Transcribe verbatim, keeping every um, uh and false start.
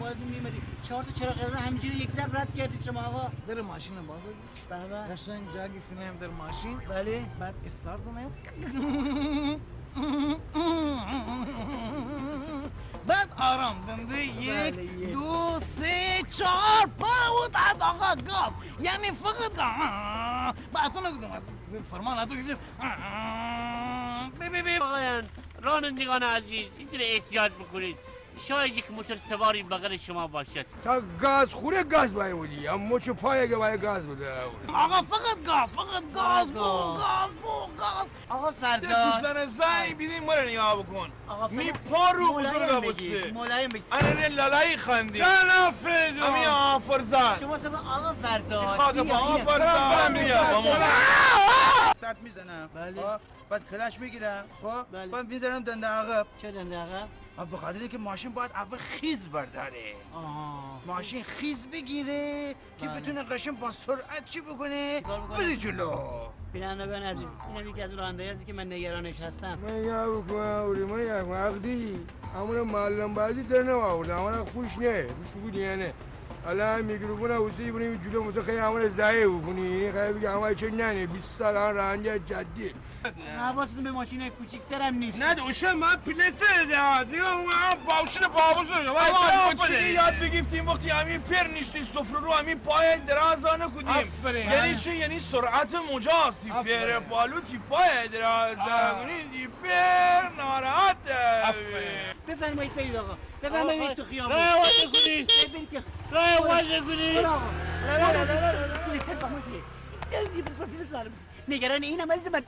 وارد می‌آمدی. چهار تا چراغ قرمز همینجوری یک ضرب رد کردید شما آقا. در ماشین باز. بله. قشنگ جا گیفتیم در ماشین. بله. بعد استارت زنیم. بعد آرام دنده. یک، بله، یک. دو، سه، چهار، پا و بعد آقا گاز. یعنی فقط گاز. بعد تو نگفتم. فرمان تو گفتم. بی، بی، بی. آقایان، رانندگان عزیز، اینجوری احتیاط بکنید. شاید یک موتور سواری بغل شما باشد. تا گاز خوره گاز بایه ودی. هم مچ پایه که بایه گاز بده. آقا فقط گاز، فقط گاز بو، گاز بو، گاز. آقا فرزاد. یه دوستان زنگ بیدین مره نیا بکن. آقا فرزاد. می پا رو بزرگ بوسته. ملایم بگی. انا ره لالایی خندی. جان آفرین. امی آقا فرزاد. شما سبا آقا فرزاد. چی خاک با آقا فرزاد. استارت می‌زنم. بله. خب. بعد کلاچ می‌گیرم، خب؟ بله. بعد می‌ذارم دنده عقب. چه دنده عقب؟ آه، به خاطر اینکه ماشین باید عقب خیز برداره. آها. ماشین خیز بگیره که بتونه قشنگ با سرعت چی بکنه؟ چیکار بکنه؟ بره جلو. بینندگان عزیز، اینم یکی از اون راننده‌هایی است که من نگرانش هستم. من یا بکنم، اوری من یا بکنم. عقدی، امون معلم بازی در نوا آورده، امون خوش نه، خوش بودی یا نه؟ الان میکروفون اوستی بونی جلو متخی امون زایه بکنی، یعنی خیلی بگی امون چه ننه، بیست سال الان راننده جدی. حواستون به ماشینای کوچیک‌تر هم نیست. نه، ده اوشه من پیلتر ده، دیگه اون هم باوشین باوزو. آقا، ما چی یاد بگیفتیم وقتی همین پر نیشتی سفره رو، همین پای درازا نکودیم. آفرین. یعنی چی؟ یعنی سرعت مجاز. آفرین. پر پالو تی پای درازا کنی، تی پر ناراحت. آفرین. بفرمایید برید آقا. بفرمایید تو خیابون. راه واز کنید. برید که راه واز کنید. برو آقا. نگران اینم عزیز من.